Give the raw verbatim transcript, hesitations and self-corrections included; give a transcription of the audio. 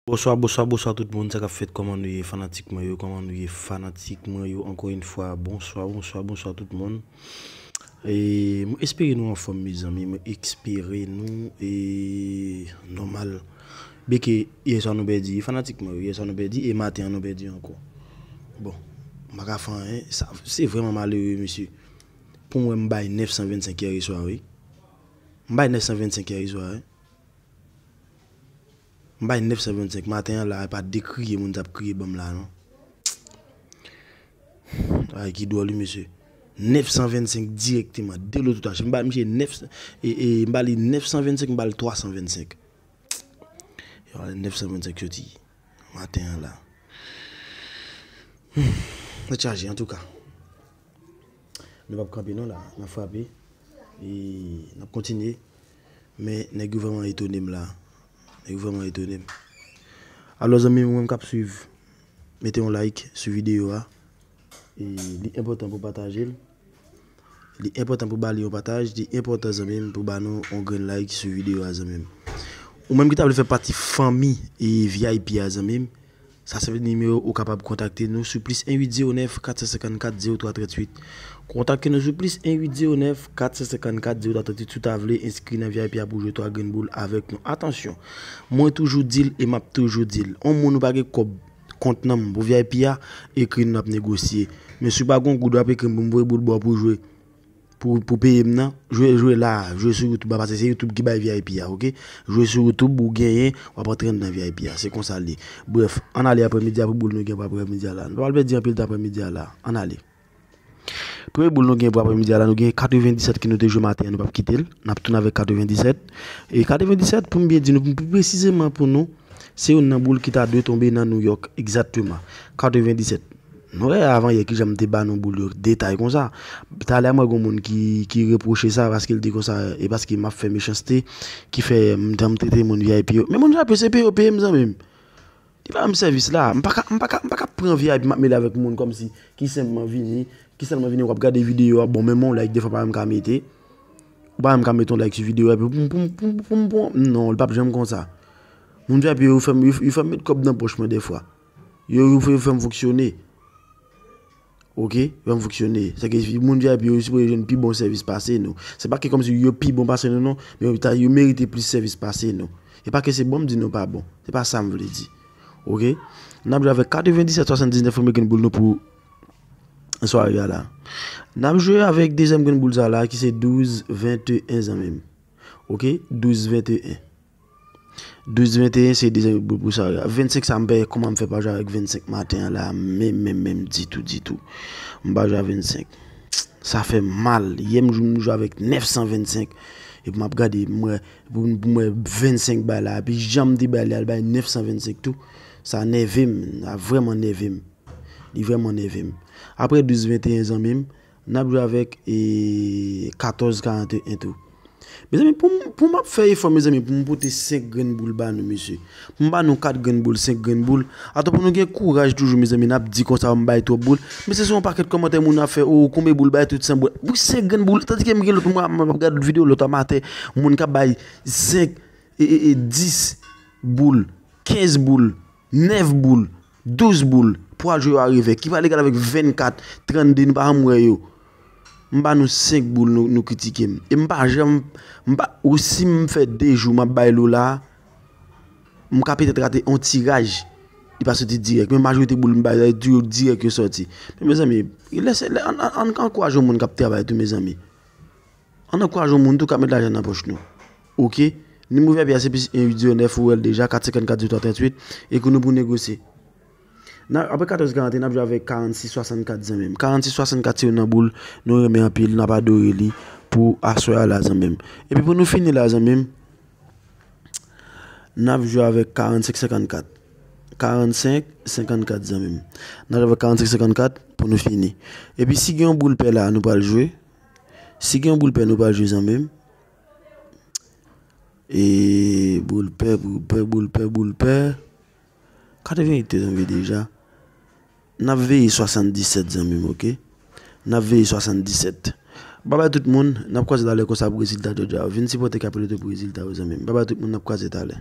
Bonswa, bonswa, bonswa tout moun, sa k ap fèt, kòman nou ye fanatik mwen yo, kòman nou ye fanatik mwen yo, ankò yon fwa, bonswa, bonswa, bonswa tout moun. E, mwen espere nou anfòm mezanmi, mwen espere nou e nòmal. Byenke yè swa nou pèdi, fanatik mwen yo, yè swa nou pèdi, e maten an nou pèdi ankò. Bon, m pa ka fè anyen, sa, se vrèman malere mesye. Pou mwen m bay nèf san vennsenk yè swa wi. M bay nèf san vennsenk yè swa wi. M bay nèf san vennsenk maten an la, e pa de kriye moun t ap kriye ban m la non. Ay ki dwòl wi mesye. Nèf san vennsenk dirèkteman, de lototach. M bay misye nèf, e, e, m ba li nèf san vennsenk, m ba li twa san vennsenk. Yo, nèf san vennsenk soti maten an la. Tèt chaje, antouka. Nou p ap kanpe non la, n ap frape. E n ap kontinye. Men nèg yo vrèman etone m la. Nèg yo vrèman etone m. Alò zanmi m, ou menm k ap swiv, mete yon like sou videyo a. E li enpòtan pou pataje l. Li enpòtan pou ba li yon pataj, li enpòtan zanmi m pou ba nou yon grenn like sou videyo a zanmi m. Ou menm ki ta vle fè pati fanmi e V I P a zanmi m, sa se nimewo ou kapab kontakte nou sou plis en uit zewo nèf kat san senkannkat zewo twa tranntuit. Kontakte nou sou plis en uit zewo nèf kat san senkannkat zewo twa tranntuit si w ta vle enskri nan V I P a pou jwe twa grenn boul avèk nou. Atansyon, mwen toujou di l e m ap toujou di l, yon moun ou pa gen kòb kont nan m pou V I P a, ekri n, n ap negosye. Men si w pa gen yon goud, w ap ekri m pou m voye boul ba w pou w jwe. Pou, pou peye m nan, jwe, jwe la, jwe sou YouTube a, paske se YouTube ki bay V I P a, oke? Jwe sou YouTube, ou genyen, w ap antre anndan V I P a. Se konsa l ye. Brèf, ann ale aprèmidi a pou boul nou gen pou aprèmidi a la. Nou pa pral pèdi anpil tan aprèmidi a la. Ann ale. Premye boul nou gen pou aprèmidi a la, nou gen katrevendisèt ke nou te jwe maten an, nou p ap kite l. N ap tounen avèk katrevendisèt. E katrevendisèt, pou m byen di nou, pou presizeman pou nou, se youn nan boul ki ta dwe tonbe nan Nouyòk, egzakteman. Katrevendisèt. Nou wè avanyè kijan m te ba nou boul yo detay konsa. Talè mwen gen moun ki, ki repwoche sa paske l di konsa, e paske m ap fè mechanste, ki fè m, m trete moun V I P yo. Men moun V I P yo se peye yo peye m zanmi m. Li pa ban m sèvis la. M pa ka, m pa ka, m pa ka pran V I P m ap mele avèk moun kòmsi ki senpman vini, ki sèlman vini w ap gade videyo a, bon, menm yon like defwa pa menm ka mete. Ou pa menm ka mete yon like sou videyo a, epi pou m, pou m, pou m, pou m, pou m, non, li p ap janm konsa. Moun V I P yo fè m, yo, yo fè m met kòb nan pòch mwen defwa. Yo, yo fè, yo fè m fonksyone. Oke, yo fè m fonksyone. Sèke moun V I P yo, yo sipoze jwenn pi bon sèvis pase nou. Se pa ke kòmsi yo pi bon pase nou non, men yo ta, yo merite plis sèvis pase nou. E pa ke se bon m di nou pa bon. Se pa sa m vle di. Oke? N ap jwe avèk katrevendisèt swasanndiznèf premye grenn boul nou pou sware a la. N ap jwe avèk dezyèm grenn boul sa la ki se douz venteyen zanmi m. Oke? Douz venteyen. Douz venteyen se dezyèm grenn boul pou sware a. Vennsenk sa m pè, kòman m fè pa jwe avèk vennsenk maten an la, menm, menm, menm, ditou, ditou. M pa jwe a vennsenk. Sa fè m mal. Yè m jou m jwe avèk nèf san vennsenk. Epi m ap gade, m wè, pou, pou m wè vennsenk bay la. Epi jan m te bay li a, l bay nèf san vennsenk tou. Sa nève m. Sa vrèman nève m. Li vrèman nève m. Apre douz venteyen zanmi m, n ap jwe avèk e, katòz karanteyen tou. Mezanmi, pou m, pou m ap fè efò, mezanmi, pou m pote senk grenn boul ba nou, mesye. Pou m ba nou kat grenn boul, senk grenn boul. Atò pou nou gen kouraj toujou, mezanmi, n ap di konsa, m bay twòp boul. Men se sou yon pakèt kòmantè moun ap fè, o, konbyen boul, bay tout san boul. Pou senk grenn boul, tandike m gen lòt mwa, m ap gade lòt videyo, lòt amateur, moun k ap bay senk, e, e, e, dis boul, kenz boul, nèf boul, douz boul, pou al jwe yo a revè, ki pral egal avèk vennkat, trannde, nou pa janm wè yo. M ba nou senk boul, nou, nou kritike m. E m pa janm, m pa, ou si m fè de jou m ap bay lo la, m ka petèt rate yon tiraj, li pa soti dirèk. Men majorite boul m bay la, di yo dirèk yo soti. Men mezanmi, lèse, lè, ann, ann, ann ankouraje yon moun k ap travay tou, mezanmi. Ann ankouraje yon moun tou k ap met lajan nan pòch nou. Oke? Nimewo V I P a se plis en uit zewo nèf, ou wè l deja, kat senkannkat zewo twa tranntuit, e kou nou pou negosye. N a, apre katòz karanteyen, n ap jwe avèk karannsis swasannkat zanmi m. Karannsis swasannkat se youn nan boul nou renmen anpil, n ap adore li pou aswè a la zanmi m. Epi pou nou fini la zanmi m, n ap jwe avèk karannsenk senkannkat. Karannsenk senkannkat zanmi m. N ap jwe avèk karannsenk senkannkat pou nou fini. Epi si gen yon boul pè la, nou pral jwe. Si gen yon boul pè, nou pral jwe zanmi m. E boul pè, boul pè, boul pè, boul pè. Katreven uit te tonbe deja. N ap veye swasanndisèt zanmi m, oke? N ap veye swasanndisèt. Babay tout moun, n ap kwaze talè konsa pou rezilta jodi a. Vin sipòte Kapelo tou pou rezilta yo zanmi m. Babay tout moun, n ap kwaze talè.